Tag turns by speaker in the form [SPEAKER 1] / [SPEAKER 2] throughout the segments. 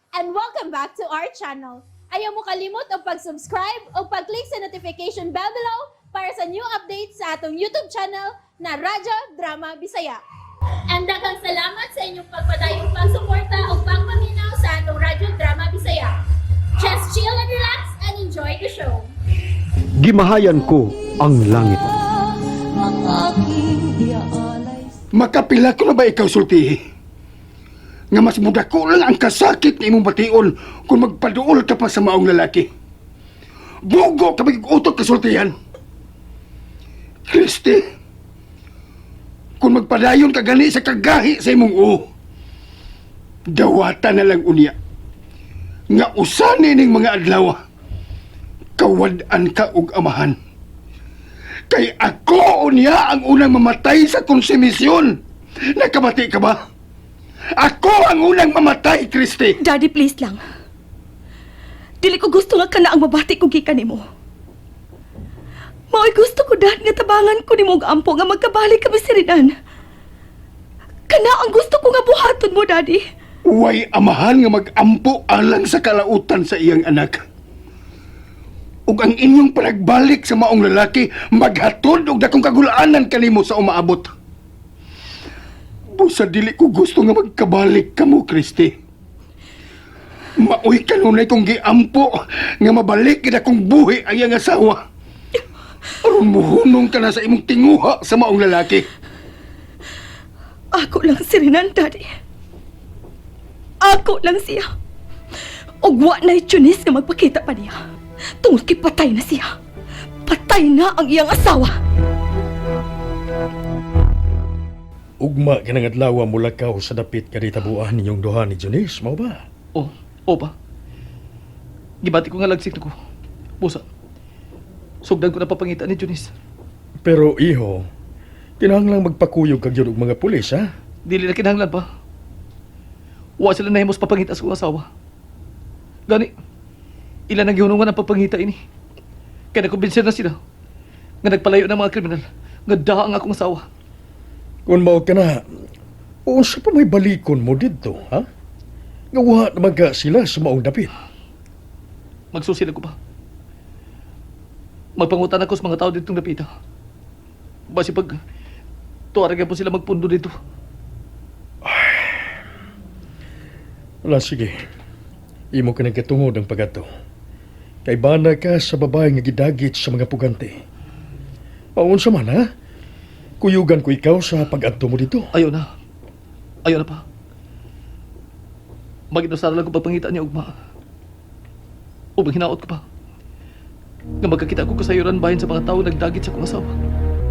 [SPEAKER 1] And welcome back to our channel. Ayaw mo kalimot og pag-subscribe o pag-click sa notification bell below para sa new updates sa atong YouTube channel na Radyo Drama Bisaya. And daghang salamat sa inyong pagpadayong pagsuporta o pagpaminaw sa atong Radyo Drama Bisaya. Just chill and relax and enjoy the show.
[SPEAKER 2] Gimahayan ko ang langit.
[SPEAKER 3] Makapila ko na ba ikaw sultihi? Nga mas mudako lang ang kasakit na imong bation kung magpaduol ka pa sa maong lalaki. Bugo ka utok kasultihan. Kristi, kung magpadayon ka gani sa kagahi sa imong uo, dawata na lang unya. Nga usani ning mga adlaw, kawad-an ka og amahan. Kay ako unya ang unang mamatay sa konsumisyon. Nakabati ka ba? Ako ang unang mamatay, Kristi.
[SPEAKER 4] Daddy, please lang. Dili ko gusto nga kana ang mabati ko gikan nimo. Mao'y gusto ko, Dad, nga tabangan ko nimo og ampo nga magkabalik kami si Renan. Kana ang gusto ko nga buhaton mo, Daddy.
[SPEAKER 3] Way amahan nga magampo alang sa kalautan sa iyang anak. Ug ang inyong panagbalik sa maong lalaki maghatod og dakong kagulaanan kanimo sa umaabot. Busa dili ko gusto nga magkabalik kamo, Kristi. Maoy kanunay kong giampo nga mabalik gid akong buhi ang iyang asawa. Aron muhunong ka na sa imong tinguha sa maong lalaki.
[SPEAKER 4] Ako lang si Renan, Daddy. Ako lang siya. Ug wa na'y Junis nga magpakita pa niya. Tungod kay patay na siya. Patay na ang iyang asawa.
[SPEAKER 5] Ugma kanang adlaw mulakaw sa dapit nga ditabuan ninyong duha ni Junice, mao ba?
[SPEAKER 6] Oh, o pa. Gibati ko nga lagsik na ko. Busa. Sugdan ko na papangita ni Junis.
[SPEAKER 5] Pero iho, kinahanglang magpakuyog kag yun og mga pulis, ha?
[SPEAKER 6] Dili na kinahanglan pa. Wa sila nahimos papangita sa kong asawa. Gani, ila nang gihunungan ang papangita ini. Kaya nakumbinser na sila nga nagpalayo ng mga kriminal nga daha ang akong asawa.
[SPEAKER 5] Kung mao ka na, unsa pa may balikon mo didto, ha? Nga wa naman ka sila sa maong dapit.
[SPEAKER 6] Magsusi na ko pa. Magpangutan ako sa mga tao ditong dapita. Basi pag tuwara po sila magpundo dito.
[SPEAKER 5] Wala, sige. Imo ka nagkatungod ang pagato. Kay bana ka sa babae nga gidagit sa mga pugante. Paunsa man, ha? Kuyugan ko ikaw sa pag-adto mo dito.
[SPEAKER 6] Ayaw na. Ayaw na pa. Maginusara lang ko pagpangita niya ugma. Ubang hinaot ko pa. Nga magkakita ko kasayuran bahin sa mga tao nagdagit sa akong asawa.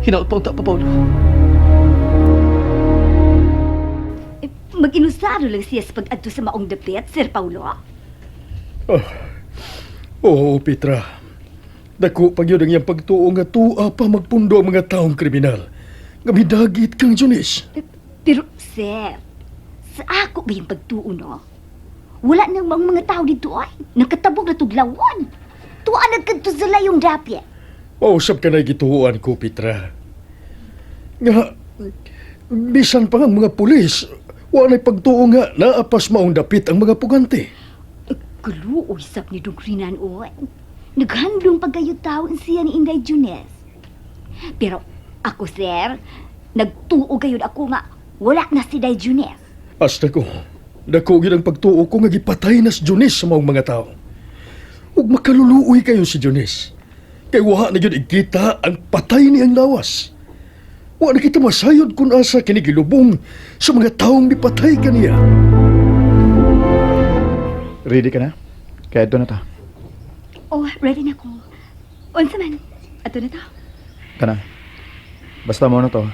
[SPEAKER 6] Hinaot pa unta pa, Paolo.
[SPEAKER 7] Eh, mag-inusaro lang siya sa pag-adto sa maong dapit, Sir Paulo.
[SPEAKER 5] Oh. Oo, Petra. Dako pag yun ang iyang pagtuo nga tuwa pa magpundo ang mga taong kriminal. Nga midagit kang Junis.
[SPEAKER 7] Eh, pero, sir, sa ako ba yung pagtuo, no? Wala nang mga tao dito, ay. Nakatabog na tuglawan. Tuwa nagkadto sa layong dapit.
[SPEAKER 5] Mausap ka na gituoan ko, Petra. Nga, bisan pa nga ang mga pulis, wala pagtuo nga naapas maong dapit ang mga pugante.
[SPEAKER 7] Eh, kaluoy sab ni Dugrinan, oy. Naghandong pagkayo taon siya ni Inday Junes. Pero ako, sir, nagtuo gayud ako nga wala na si Day Junes.
[SPEAKER 5] Hasta ko, dako gyud ang pagtuo ko nga gipatay na si Junis sa maong mga tao. Ug makaluluoy kayo si Junis. Kay wa na gyud igkita ang patay niyang lawas. Wa na kita masayod kung asa kini gilubong sa mga taong mipatay kaniya.
[SPEAKER 8] Ready ka na? Kaya ito na ta.
[SPEAKER 7] Oh, ready na ko. Unsa man? Ato na ta.
[SPEAKER 8] Kana. Basta mo na to.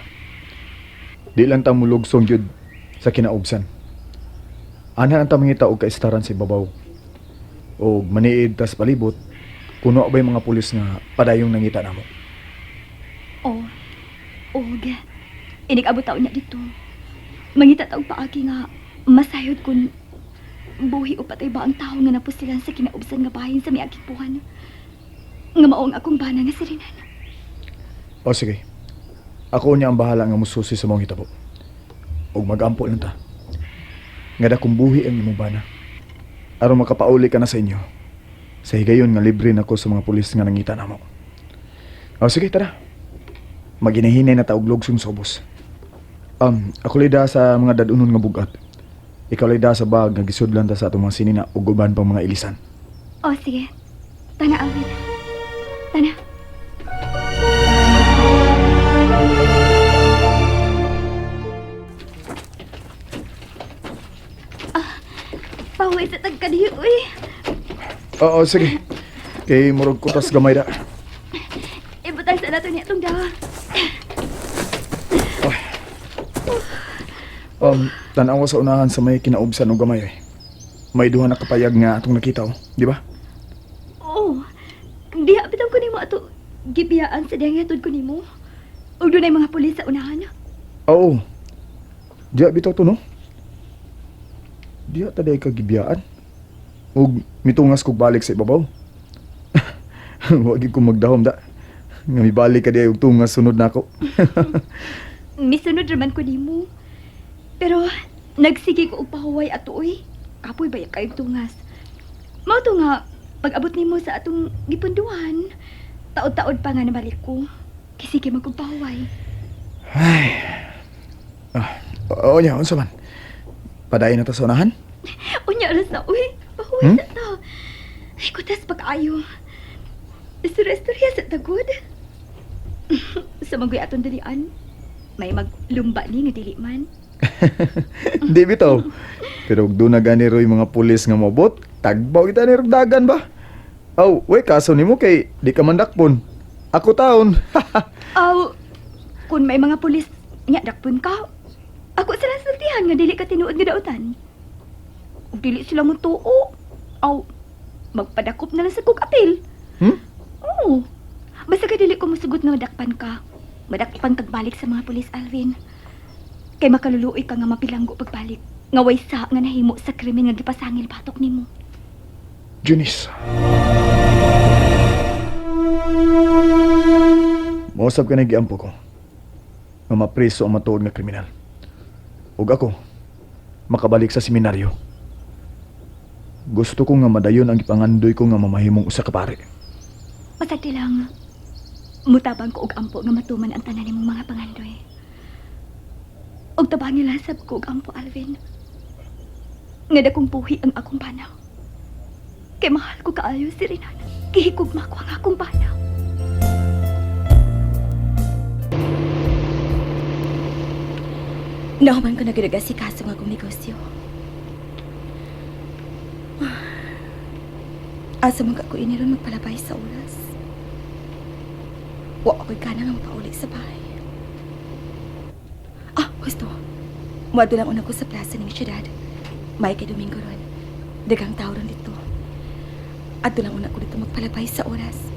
[SPEAKER 8] Di lang ta mulugsong gyud sa kinaubsan. Ana ang tamangita og kaistaran sa ibabaw. Og maniid tas palibot, kuno ba'y mga pulis nga padayong nangita namo.
[SPEAKER 7] Oh. Og inig-abot taon niya dito. Mangita taog paagi nga masayod kun buhi o patay ba ang tao nga napusilan sa kinaubsan nga bahin sa miaging buwan. Nga mao ang akong bana nga si Renan.
[SPEAKER 8] O sige. Ako niya ang bahala nga mususi sa mong hitabo. Og magampo lang ta. Nga dakong buhi ang imong bana. Aron makapauli ka na sa inyo. Sa higayon nga libre na ko sa mga pulis nga nangita namo. O sige, tara. Maginahinay na taog lugsong sa ubos. Ako lida sa mga dadunon nga bugat. Ikaw lida sa bag nga gisudlan ta sa atong mga sinina ug uban pang mga ilisan.
[SPEAKER 7] Oh, sige. Tana, Alvin. Tana. Ah, pahuway sa tagkadiyo, uy.
[SPEAKER 8] Oo, sige. Kay murag kutas gamay da.
[SPEAKER 7] Ibutang sa nato niya itong dawa.
[SPEAKER 8] Tanaw sa unahan sa may kinaubsan og gamay. Eh. May duha na kapayag nga atong nakita, oh. Di ba?
[SPEAKER 7] Oo. Diha bitaw ko nimo ato gibiyaan sa diyang hatod ko nimo. Ug dunay mga pulis sa unahan.
[SPEAKER 8] Oo. Diya bitaw to, no? Diya ta day ka gibiyaan. Ug mitungas kog balik sa ibabaw. Wa gyud ko magdahom da. Nga mibalik ka diay og tungas sunod nako.
[SPEAKER 7] Misunod raman ko nimo. Pero nagsige ko og pahuway ato oy. Kapoy ba kayong tungas. Mao to nga pag-abot nimo sa atong gipunduhan, taod-taod pa nga nabalik ko. Kay sige man kog pahuway.
[SPEAKER 8] Oo nya, unsa man? Padayon na ta sa unahan?
[SPEAKER 7] Unya ra sa uy, pahuway sa ta. Ay kutas pag-ayo. Istorya-istorya sa tagod. Sa manggoy atong dalian, may maglumba ni nga dili man.
[SPEAKER 8] Di bitaw. Pero ug doon na gani roy mga pulis nga mobot, tagbaw kita ni dagan ba? Aw, way kaso nimo kay di ka man dakpon. Ako taon.
[SPEAKER 7] Aw, kung may mga pulis nya dakpon ka. Ako sila sultihan nga dili ka tinuod nga dautan. Ug dili sila mo tuo. Aw, magpadakop na lang sa kog apil.
[SPEAKER 8] Hmm?
[SPEAKER 7] Oo. Basta ka dili ko musugot nga madakpan ka. Madakpan kag balik sa mga pulis, Alvin. Kay makaluluoy ka nga mapilanggo pagbalik. Nga way sa nga nahimo sa krimen nga gipasangil batok nimo.
[SPEAKER 8] Junice. Mausap ka na giampo ko. Nga mapreso ang matuod nga kriminal. Ug ako, makabalik sa seminaryo. Gusto ko nga madayon ang gipangandoy ko nga mamahimong usa ka pare.
[SPEAKER 7] Masakti lang. Mutabang ko og ampo nga matuman ang tanan nimong mga pangandoy. Og tabangi lasab ko og ampo, Alvin. Nga dakong buhi ang akong banaw. Kay mahal ko kaayo si Renan. Gihigugma ko ang akong banaw.
[SPEAKER 4] Nahuman ko na ginag-asikaso nga akong negosyo. Asa man ka ko iniron magpalabay sa oras. Wa ako'y gana nga mapauli sa bahay. Ah, gusto. Muadto lang una ko sa plaza ng siyudad. May kay Domingo ron. Daghang tao ron dito. Adto lang una ko dito magpalabay sa oras.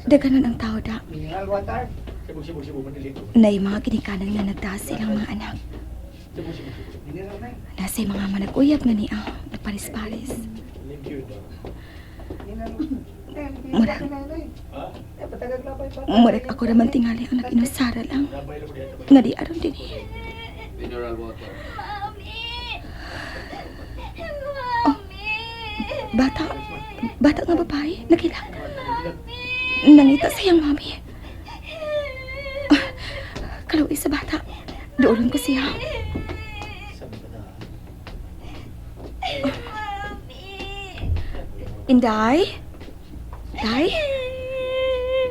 [SPEAKER 4] Daghanon ang tao da. Nay mga ginikanan nga nagtaas sa ilang mga anak. Nasa mga manag-uyab nga niya, nagparis-paris. Murag, murag ako raman tingali ang nag-inusara lang. Nga di aron din eh. Oh, bata, bata nga babae, nakilak. Nangita sa iyang mami. Ah, kaluoy sa bata. Doolon ko siya. Inday? Day?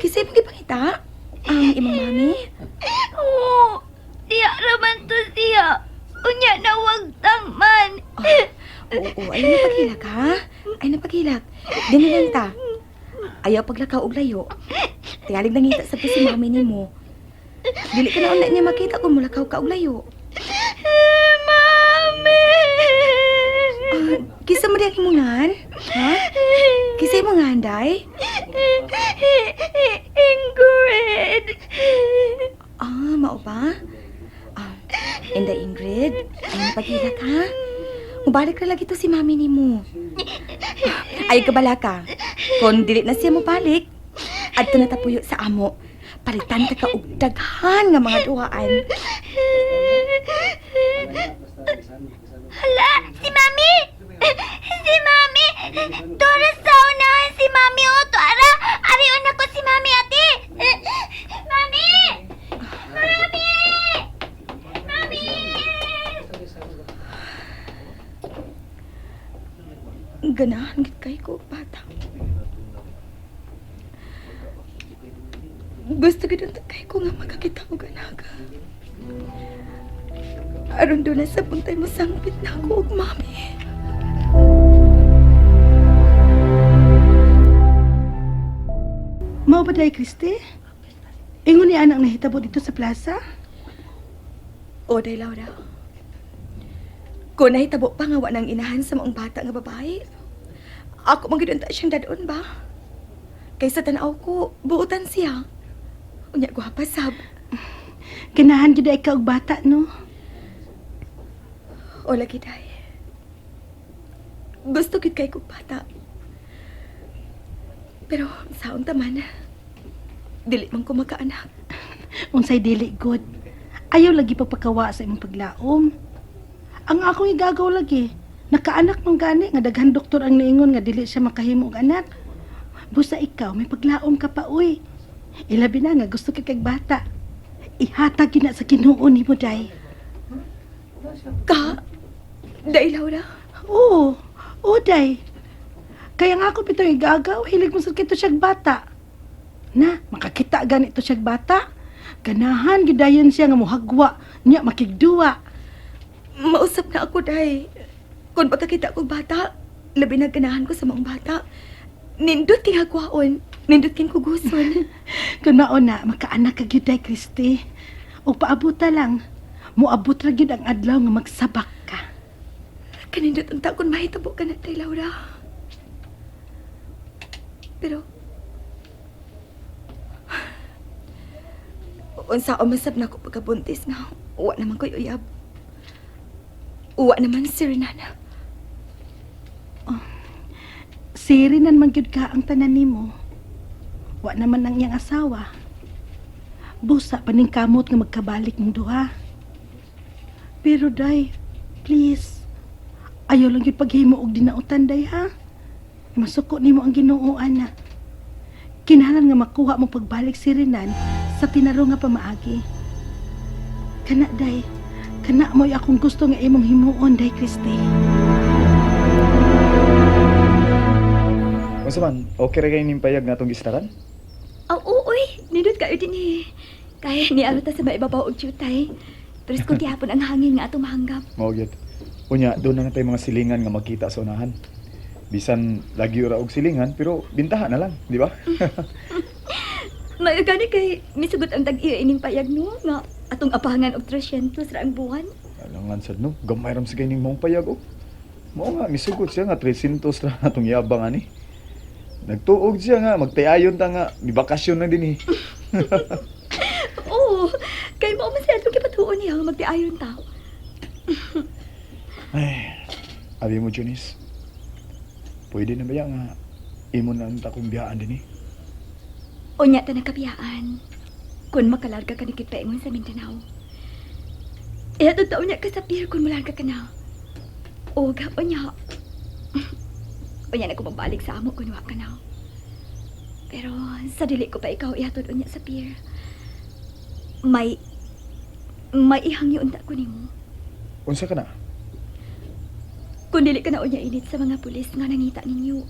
[SPEAKER 4] Kisay mong gipangita? Ang imong mami?
[SPEAKER 7] Oo, diya raman to siya. Unya na wag tangman.
[SPEAKER 4] Oo, ay napaghilak ha? Ay napaghilak. Dini lang ta. Ayaw paglakaw og layo. Tingalig nangita sa si mami nimo. Dili ka na una niya makita kung mulakaw ka og layo.
[SPEAKER 7] Mami!
[SPEAKER 4] Ah, kisa mo diyang imungan? Ha? Kisa imong day?
[SPEAKER 7] Ingrid!
[SPEAKER 4] Ah, mao ba? Ah, Inday Ingrid, ay napaghilak ha? Mubalik ra lagi to si mami nimo. Ay kabala ka. Kung dili na siya mobalik, Adto na tapuyo sa amo. Palitan ta ka og daghan nga mga duhaan.
[SPEAKER 7] Hala, si Mami! Si Mami! Dora sa unahan si Mami o Tuara! Arion ako si Mami ate! Mami! Mami! Mami!
[SPEAKER 4] Ganahan gid kay ko og bata. Gusto gid unta kay ko nga makakita og anak. Aron doon na sa puntay mo sangpit na ako og mami.
[SPEAKER 9] Mao ba day, Kristi? Ingon ni anak nahitabo dito sa plaza?
[SPEAKER 4] O, day Laura. Kung nahitabo pa nga wa nang inahan sa maong bata nga babae, ako man gid unta siyang dadon ba? Kaysa tan-aw ko, buotan siya. Unya gwapa sab.
[SPEAKER 9] Ganahan gyud ay ka og bata, no?
[SPEAKER 4] O lagi day. Gusto gid kay kog bata. Pero saon ta man, dili man ko makaanak.
[SPEAKER 9] Unsay dili good. Ayaw lagi pagpakawa sa imong paglaom. Ang akong igagaw lagi, nakaanak man gani nga daghan doktor ang niingon nga dili siya makahimo og anak. Busa ikaw may paglaom ka pa uy. Ilabi na nga gusto kay kag bata. Ihatag gyud na sa Ginoo nimo day.
[SPEAKER 4] Ka, day Laura.
[SPEAKER 9] Oo, oo day. Kaya nga ako pitong igagaw, hilig mo sa kito siyag bata. Na, makakita ganito siyag bata. Ganahan gyud siya nga muhagwa, niya makigduwa.
[SPEAKER 4] Mausap na ako, day. Kung pagkakita ko bata, labi na ganahan ko sa maong bata. Nindot king hagwaon, nindot king kuguson.
[SPEAKER 9] Kun mao na, makaanak ka gyud day, Kristi. O paabuta lang, moabot ra gyud ang adlaw nga magsabak ka.
[SPEAKER 4] Kanindot unta kung mahitabo ka na, day, Laura. Pero, unsa umasab na ako pagkabuntis nga, uwa naman ko'y uyab. Uwa naman si Renana.
[SPEAKER 9] Siri nan man gyud ka ang tanan nimo. Wa naman ang iyang asawa. Busa paningkamot nga magkabalik mong duha. Pero day, please, ayaw lang gyud paghimo og dinautan day ha. Masuko nimo ang Ginoo ana. Kinahanglan nga makuha mo pagbalik si Renan sa tinaro nga pamaagi. Kana day, kana mo'y akong gusto nga imong himuon day, Kristi.
[SPEAKER 8] Unsa man, okay ra kay ning payag nga atong gistaran?
[SPEAKER 7] Aw, oo, uy. Nindot kayo din eh. Kaya ni ta sa maibabaw og jutay. Pero kung gihapon ang hangin nga atong mahanggap.
[SPEAKER 8] Mao gyud. Unya, doon na natay mga silingan nga makita sa unahan. Bisan lagi ra og silingan, pero bintaha na lang, di ba?
[SPEAKER 7] Mayo gani kay misugot ang tag-iya ining payag no nga atong apahangan og 300 ra ang buwan.
[SPEAKER 8] Alangan sad no, gamay ram sa kay ning maong payag oh. Mao nga misugot siya nga 300 ra atong yabang ani. Nagtuog siya nga magtayayon ta nga mibakasyon na din eh.
[SPEAKER 7] Oo, kay mao man siya atong gipatuon niya nga magtiayon ta.
[SPEAKER 8] Ay, abi mo Junice. Pwede na ba ya nga imo na ang takong biyaan din eh?
[SPEAKER 7] Unya ta nagkabiyaan. Kun makalarga ka ni Kitpaingon sa Mindanao. Ihatod ta unya ka sa pier kun malarga ka na. O unya. Unya na ko magbalik sa amo kun wa ka na. Pero sa dili ko pa ikaw ihatod unya sa pier. May ihangyo unta ko nimo.
[SPEAKER 8] Unsa ka na?
[SPEAKER 7] Kun dili ka na unya init sa mga pulis nga nangita ninyo.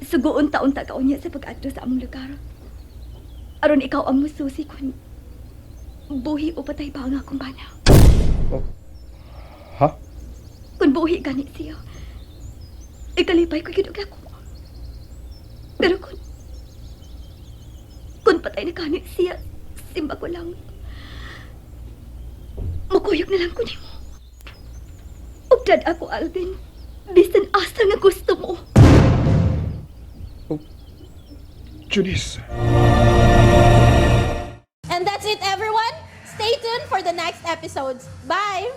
[SPEAKER 7] Sugoon ta-unta ka unya sa pag-adto sa among lugar. Aron ikaw ang mususi kun buhi o patay ba ang akong bana.
[SPEAKER 8] Ha?
[SPEAKER 7] Kun buhi gani siya, ikalipay ko gyud og dako. Pero kun patay na gani siya, simba ko lang. Mukuyog na lang ko nimo. Ug dad ako, Alvin. Bisan asa nga gusto mo.
[SPEAKER 8] Junice.
[SPEAKER 1] And that's it, everyone. Stay tuned for the next episodes. Bye!